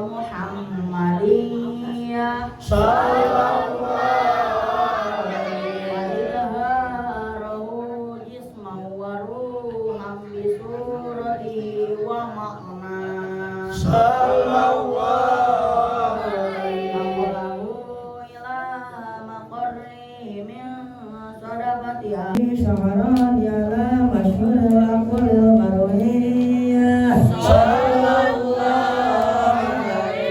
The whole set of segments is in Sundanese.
Muhammadiyah. Sallallahu alaihi. Wa idharahu jisman wa ruhan bi surati wa ma'na. Sallallahu alaihi. Naqalahu ila maqarri min sadaqatiha. Syahrani ala masyhuril aqwalil marwiyah. Sallallahu alaihi.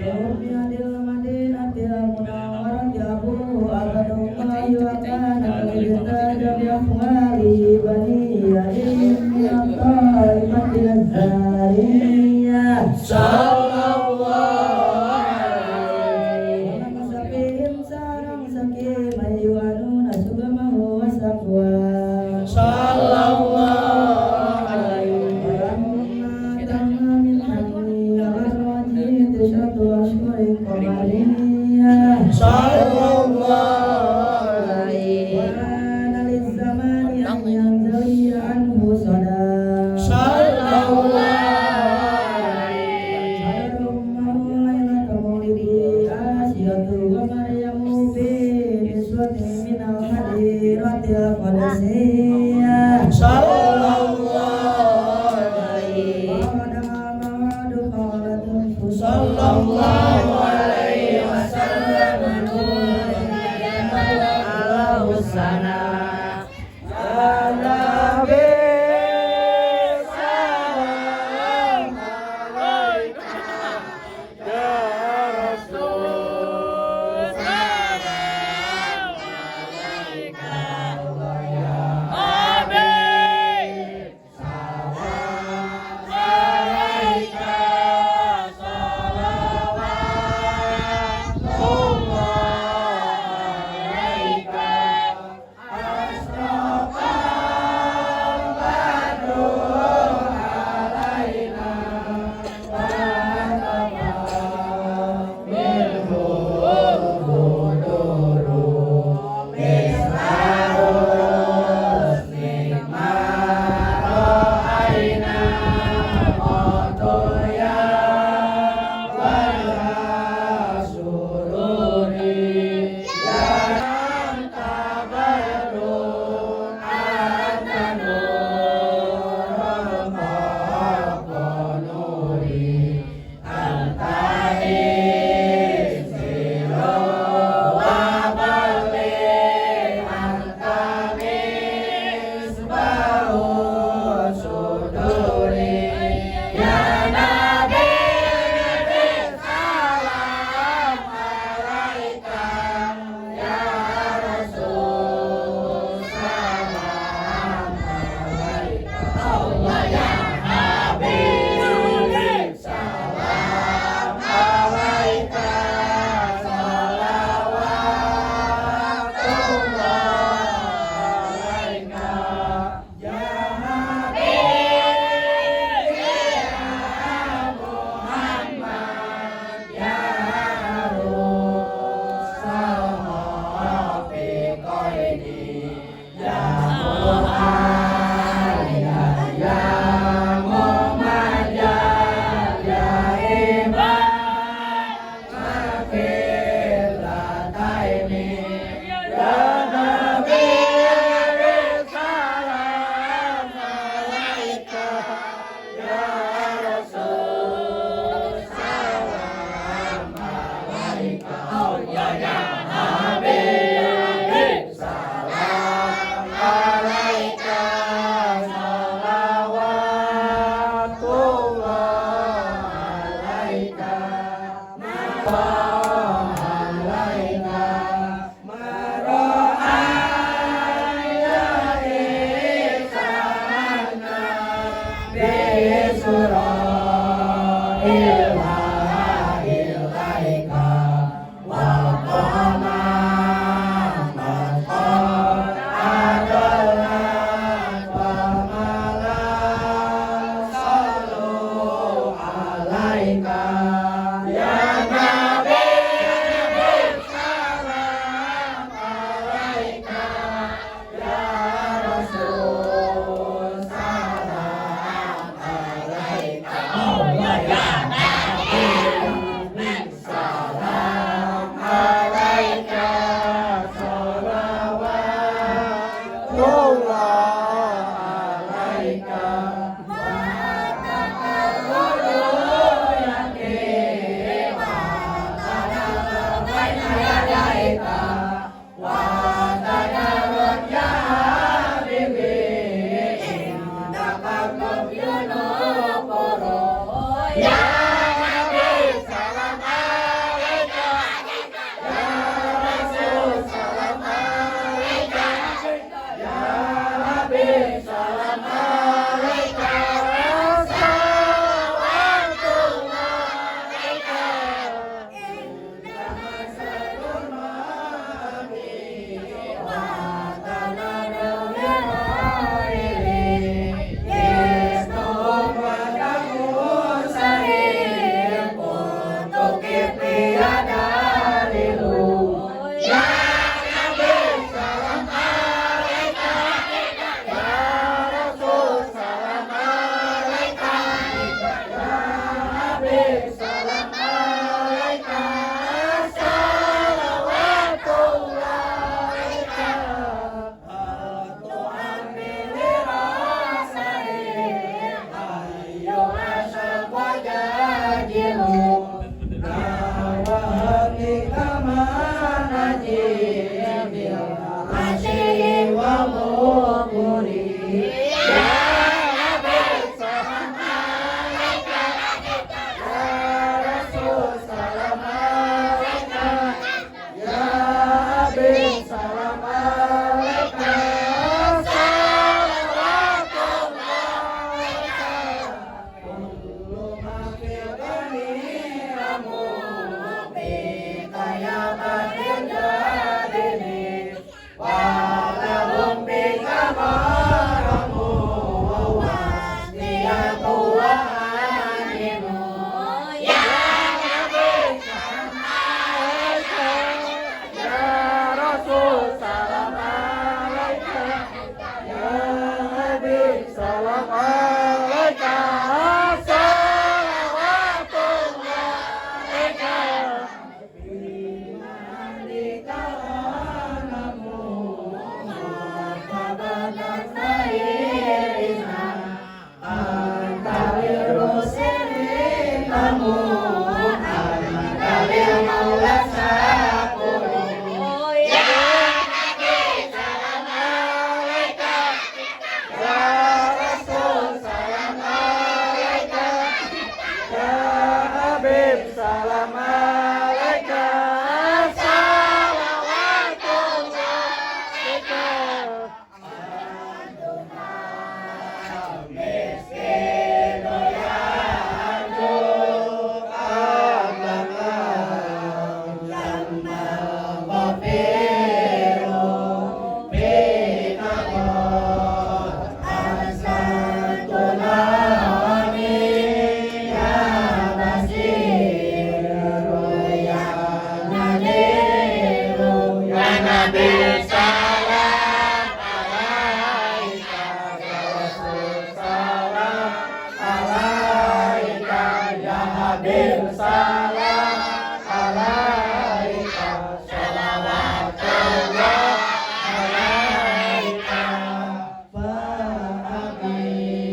Umyadil madinatil munawwarati Abu Abdullah wa kana qad irtaja bi akhwalihi bani Yadim min at-taifatil azhariyah. Sallallahu alaihi. Wa makasa fihim sahran saqiman yu'anuna sugamahu wa saqwa. Sallallahu alaihi. Walamma tamma min hamli ala wajhi tis'atu ashhurin qamariyah. Sallallahu alaihi. Wa ana lizzamani an yanzaliya anhu sada. Sallallahu alaihi. Sadar ummahu lailata maulidi Asiyatu wa Maryamu fi niswatin minal hadiratil qadasiyah. Sallallahu alaihi. Sallallahu alaihi wasallam. Sana. Ya Nabi, salam alaika. Ya Rasul, salam alaika. Ya Habib, salam alaika. Salawatullah alaika. Asraqal badru alaina wa minhu buduru misla husni ma ra'aina qatu ya wajha sururi ya anta badrun anta nurun fawqa nuri anta isiru wa balli anta misbahu suduri ya Nabi, salam alaika. Ya Rasul, salam alaika. Allah ya Habib, salam alaika. Salawatullah alaika. Ya Habib, ya Muhammad, ya Rafiqaini, ya Muhammad, ya Muhammad, ya Imam Qibblataini, ya Nabi, salam alaika. Ya Rasul, salam alaika. Allah ya Habib, salam alaika. Salawatullah alaika. Alaika mara'ayna ihsana bisura ilaika wa qamar adolat wa mala sallu alaika. Ya Nabi, salam alaika. Ya Rasul, salam alaika. Allah ya Nabi. Jilu Nawati kama najibil Asyi wa muburi. Ya Nabi salam alaika, Ya Rasul salam alaika, Ya Habib salam alaika, salawatullah alaika. Kullu ma fil dunya bika ya badil jabini wa lahum bika gharamu wa wasiyatu wa aminu. Ya Nabi salam alaika, Ya Rasul salam alaika, Ya Habib salam alaika, salawatullah alaika. Bimandika ghanamu marhaban sayyidina anta lirrusulinamu anta lil maula syakuru. Ya Nabi salam alaika, Ya Rasul salam alaika, Ya Habib salam alaika, salawatullah alaika. Miskinu yarju lamma ghafiru bika qad ahsantu nami ya basiru ya nadiru. Ya Nabi salam alaika, Ya Rasul salam alaika, Ya Habib salam alaika, salawatullah alaika.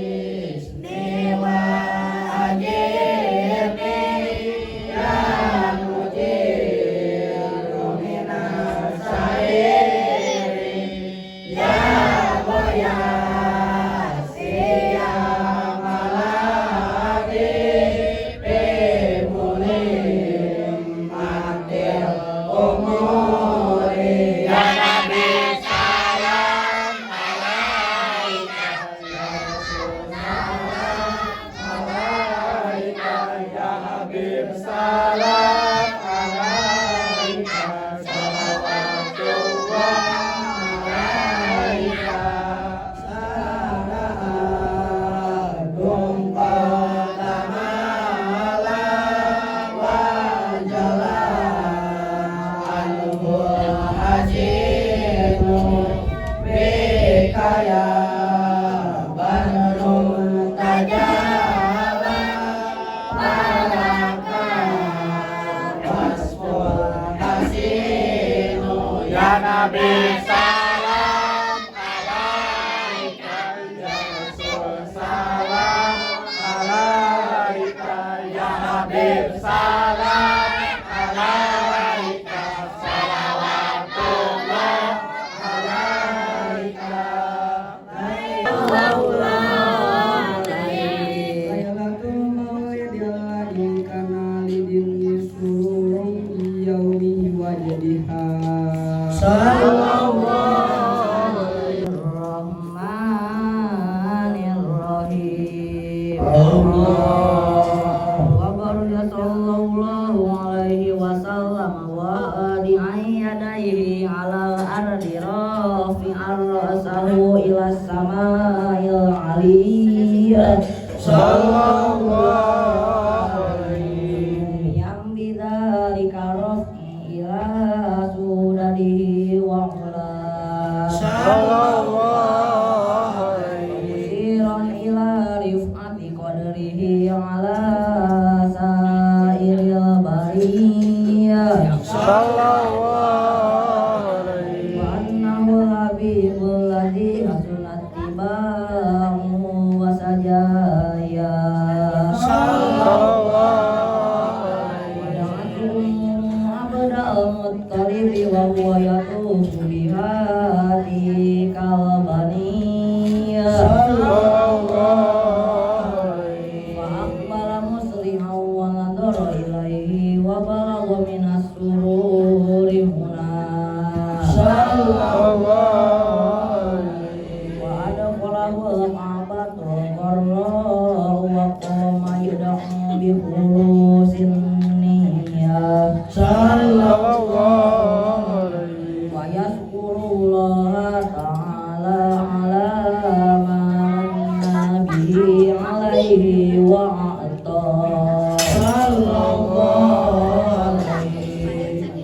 Fa'aghithni wa ajirni ya mujiru minas sairi ya Ghoyasi ya maladi bi mulimmatil umuri. Ya Nabi salam alaika, Ya Rasul salam alaika, Ya Habib salam alaika, salawatullah alaika. Sana'adum qatamala wa jala anhul hajinu bika ya badrun tajala malaka wasful hasinu. Ya Nabi salam alaika, Ya Rasul salam alaika, Ya Habib salam alaika, salawatullah alaika. Lailatul maulidil ladzi kana lidini sururun bi yaumihi wajdiha. Sallallahu Rahmanir Rahim. Allah. Wa baraka sallallahu alaihi wasallam wa adi'an yadaihi alal ardi rafi'an ra'sahu ila sama'il aliyyah. Sallallahu alaihi. Yang bidzalika raf'i ila sudadihi wa ula. Sallallahu alaihi. Musiran ila rif'ati qadrihi ala sairil nadhara ilaihi wa balagha minas sururi huna. Sallallahu alaihi. Wa adkhalahu al-ka'bata gharra wa qama yad'u bi khulusin niyyah. Sallallahu alaihi. Wa yashkurullaha ta'ala ala ma manna bihi alaihi wa a'ta. Sallallahu alaihi.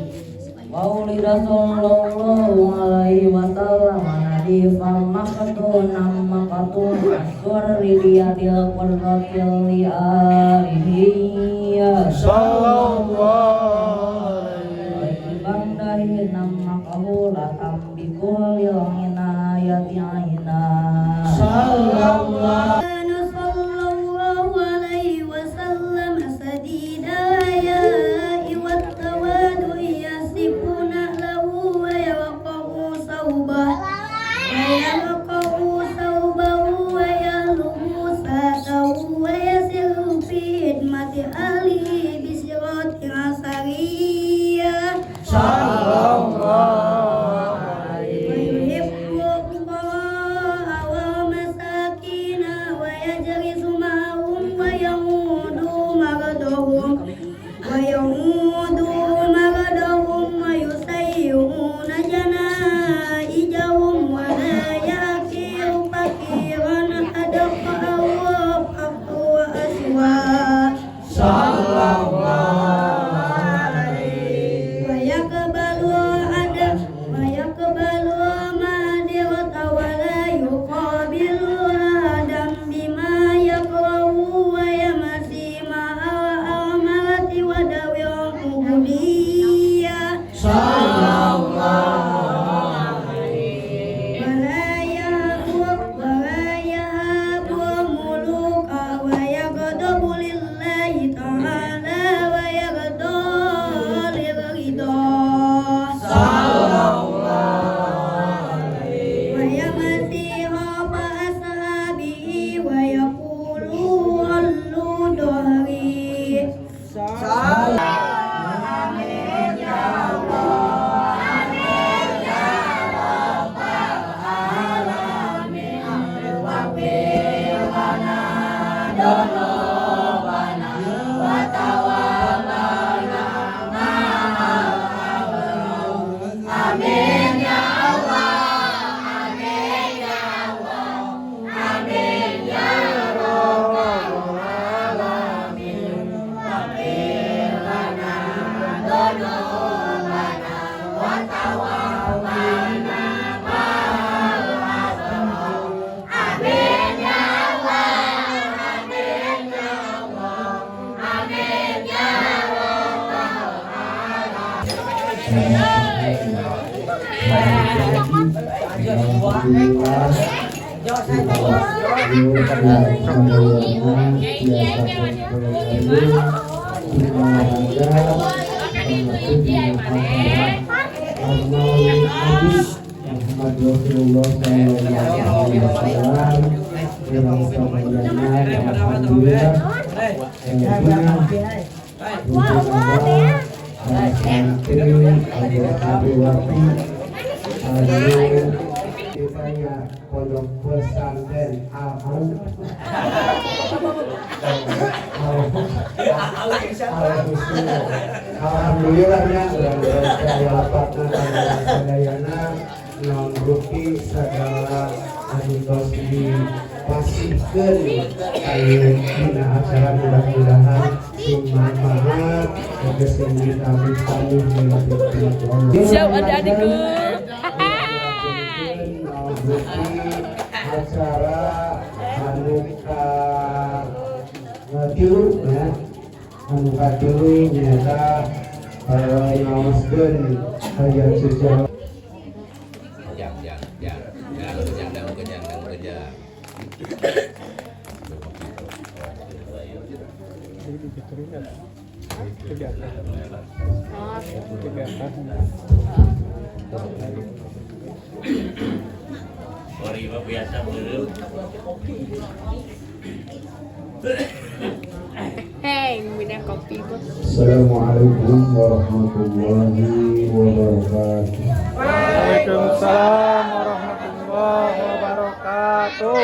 Wa ulida sallallahu alaihi wasallam nadifan maqtunan maqtun asurri biyadil qurratil li alihi. Sallallahu alaihi. Bang dahinam maqbulatan bi kullil inayati aina. Sallallahu. كان صلى الله عليه وسلم سديد الحياء والتواضع، يصفون له ويرقع ثوبه ويهلب ساته ويسر في خدمة أهله بصراط عسرية. Sallallahu alaihi. ويحب الفقراء والمساكين ويجلس معهم ويعود مرضهم ويسيئون جنائزهم، ولا يأكل فقيرا أدق أو أفقر وأسوأ. Sallallahu alaihi. ويقبل معذرة ولا يقابل أحدا بما يكره، ويمشي مع الأرملة وذوي العبودية. Sallallahu alaihi. ولا يهاب الملوك، ويغضب لله تعالى ويرضى للرضا. Sallallahu alaihi. ويمشي خلف أصحابه ويقول ولوا ظهري. Amin ya Allah. Amin ya Rabbal alamin. Waghfir lana dzunubana wa tawaffana ma'al abrar. Amin ya Allah. Amin ya Allah. Amin ya Rabbal alamin. Waghfir lana dzunubana wa tawaffana ma'al abrar. Amin ya Allah. Amin ya Allah. Amin ya Rabbal alamin. Alhamdulillah. Muhammad Rasulullah Sallallahu Alaihi Wasallam yang alhamdulillah santri santriwati anu ditanya pondok pesantren Al Al Alhamdulillah ya, mudah-mudahan saya lapatna sadayana naon rupi segala anu tos dipasihkeun ayeuna dina acara, mudah-mudahan sing manfaat oge sing ditami-tami. Siap adik-adikku. Acara anu ka tilu ya, anu katilu nyaeta ngaoskeun hayat sejarah. Jang, jang, jang, jang, jang, jang, kejang, jang, kejang. Sorry, mah biasa belum. Hei, minum. Ini kopi, Bos. Assalamualaikum warahmatullahi wabarakatuh. Waalaikumsalam warahmatullahi wabarakatuh.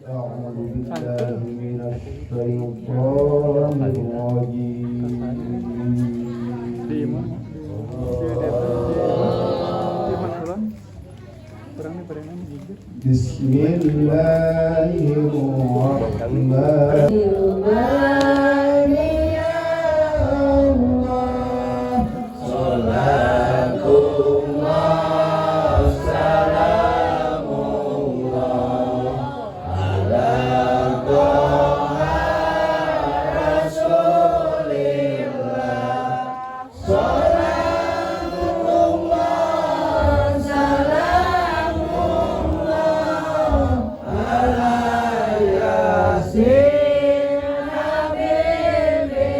أعوذ بالله من الشيطان الرجيم. Di mana? Di di mana ulang? Kurang nih pada nanya jujur. بسم الله الرحمن ya Allah Salatullah salamullah ala Toha Rasulillah. Salatullah salamullah ala Yasin Habibillah.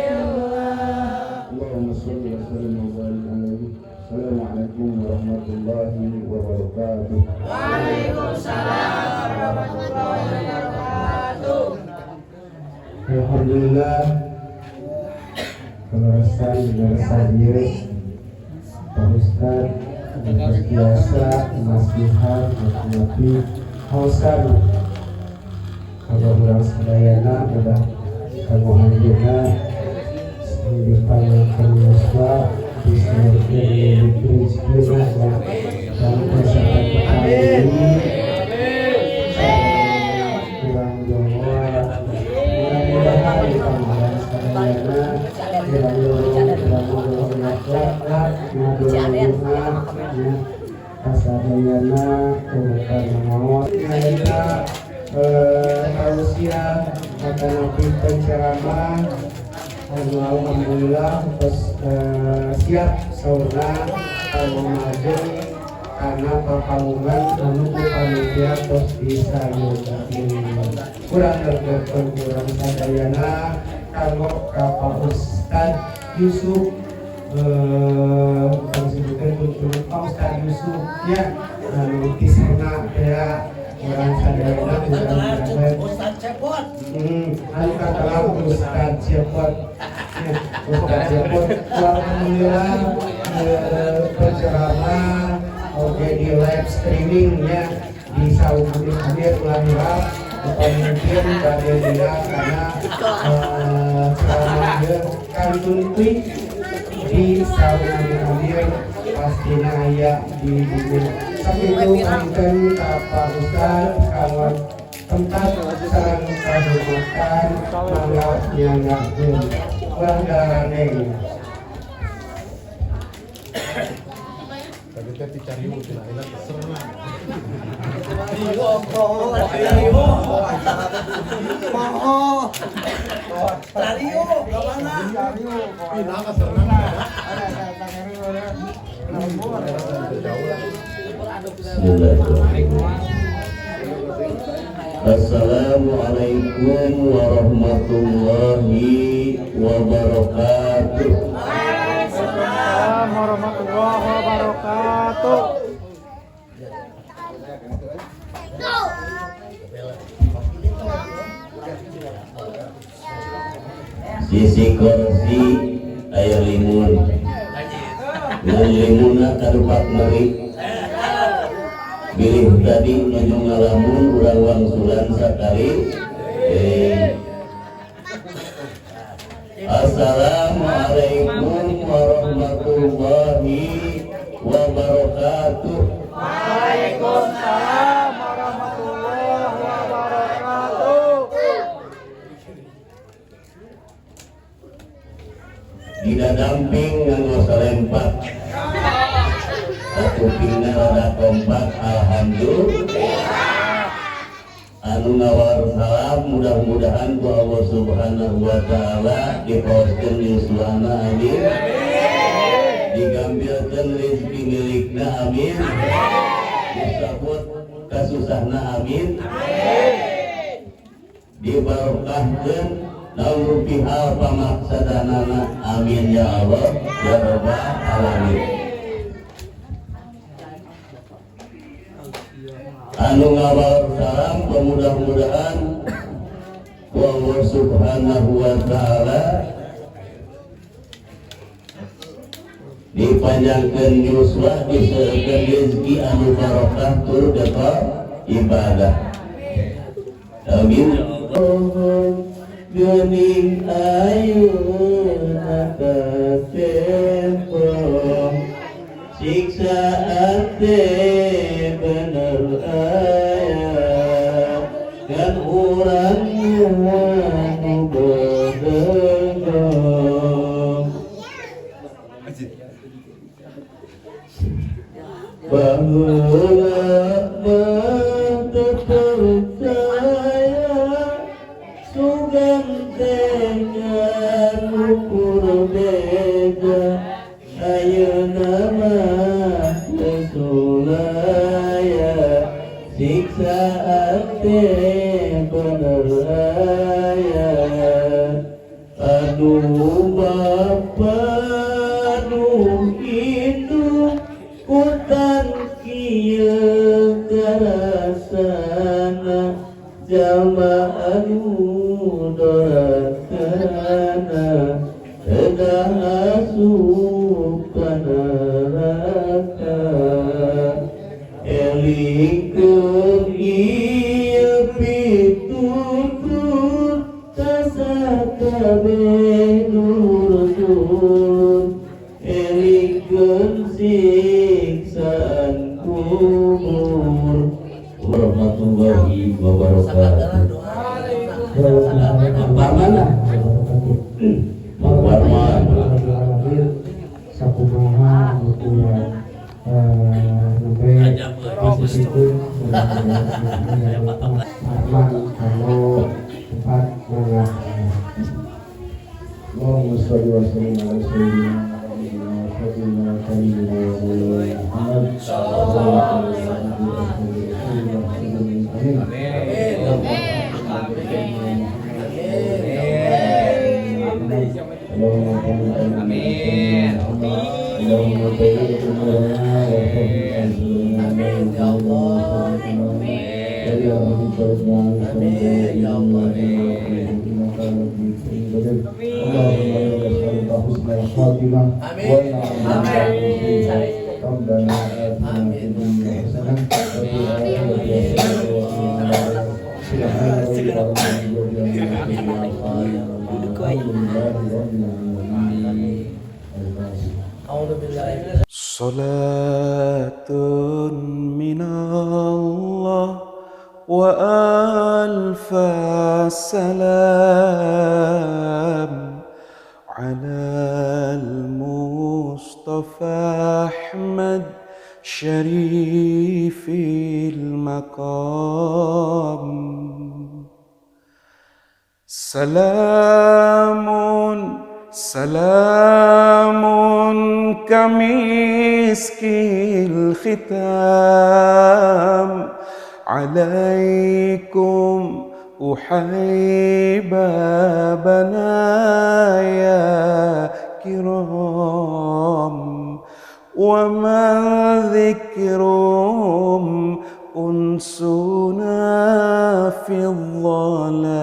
Allahumma shalli wa sallim wa barik alaihi. Assalamualaikum warahmatullahi wabarakatuh. Waalaikumsalam warahmatullahi wabarakatuh. Alhamdulillah, kaleresan kaleresan ieu Pak Ustad biasa masihan menikmati haosan kanggo urang sadayana, udah kanggo anjeunna dipanjangkeun yuswa, disaurkeun rezekina dan kesehatan ini kurang jongoan. Mudah-mudahan dipanjang sadayana, kirang lurung, kirang lurung, ya kasadayana urutan maot ayeuna tausiah atanapi penceramah. Alhamdulillah tos siap saurna kanggo majeng karena papalungan anu ku panitia tos disayogikeun. Kurang lebih kurang sadayana kanggo ka Pak Ustad Yusuf, disebutkan untuk Pak Ustad Yusuf ya, anu tisana ya urang sadayana mudah-mudahan. Ustaz Cepot. Anu katelah Ustad Cepot. Ya, Ustad Cepot. Alhamdulillah penceramah oke di live streaming ya di saung Amir Amir ulah hilap, mungkin bade dina karena ceramah ieu kantun klik di saung Amir Amir pastina aya di bumi. Sakitu panginten ka Pak Ustad, kanggo tempat sareng kahormatan mangga nyanggakeun urang daraneng. Tadi teh dicari cenah ayeuna keserna. Oh, Dario, kemana? Pindah keserna. Bismillahirrahmanirrahim. Assalamualaikum warahmatullahi wabarakatuh. Waalaikumsalam warahmatullahi wabarakatuh. Sisi kursi aya limun. Ngan limunna kadupak meuri. Bilih tadi nuju ngalamun urang wangsulan sakali. Assalamualaikum warahmatullahi wabarakatuh. Waalaikumsalam warahmatullahi wabarakatuh. Didadamping nganggo salempak, kupingna rada kompak. Alhamdulillah. Anu ngawar salam mudah-mudahan ku Allah Subhanahu wa Ta'ala dipaoskeun yuswana, amin. Digambilkeun rezeki milikna, amin. Disabut kasusahna, amin. Dibarokahkeun naon rupi hal pamaksadanana, amin ya Allah ya Rabbal alamin. Anu ngawal salam mudah-mudahan Ku Allah Subhanahu wa Ta'ala dipanjangkeun yuswa, diseueurkeun rezeki anu barokah, tur tetap ibadah. Amin ya Allah. Geuning ayeuna katempo siksaan teh bener aya kan urang nu bedegong. Baheula mah teu percaya, sugan teh ngan ukur beja, ayeuna mah geus sulaya, siksaan teh bener aya. Aduh bapa, aduh indung, kutan kieu karasana, jalma anu dorakana teu asup ka neraka. Elingkeun ieu pitutur ka sakabeh dulur-dulur, elingkeun siksaan kubur. Warahmatullahi wabarakatuh. Mana? Warman. Sakumaha ukuran nembe masih Arman kalau tempat mangga. Allahumma sholli wa sallim ala sayyidina Muhammad sallallahu alaihi wasallam. Amin. Amin ya Allah. Amin ya Allah. صلاة من الله وألف سلام على المصطفى أحمد شريف المقام. سلام سلام كمسك الختام عليكم أحيب بنايا كرام، وما ذكرهم أنسنا في الظلام.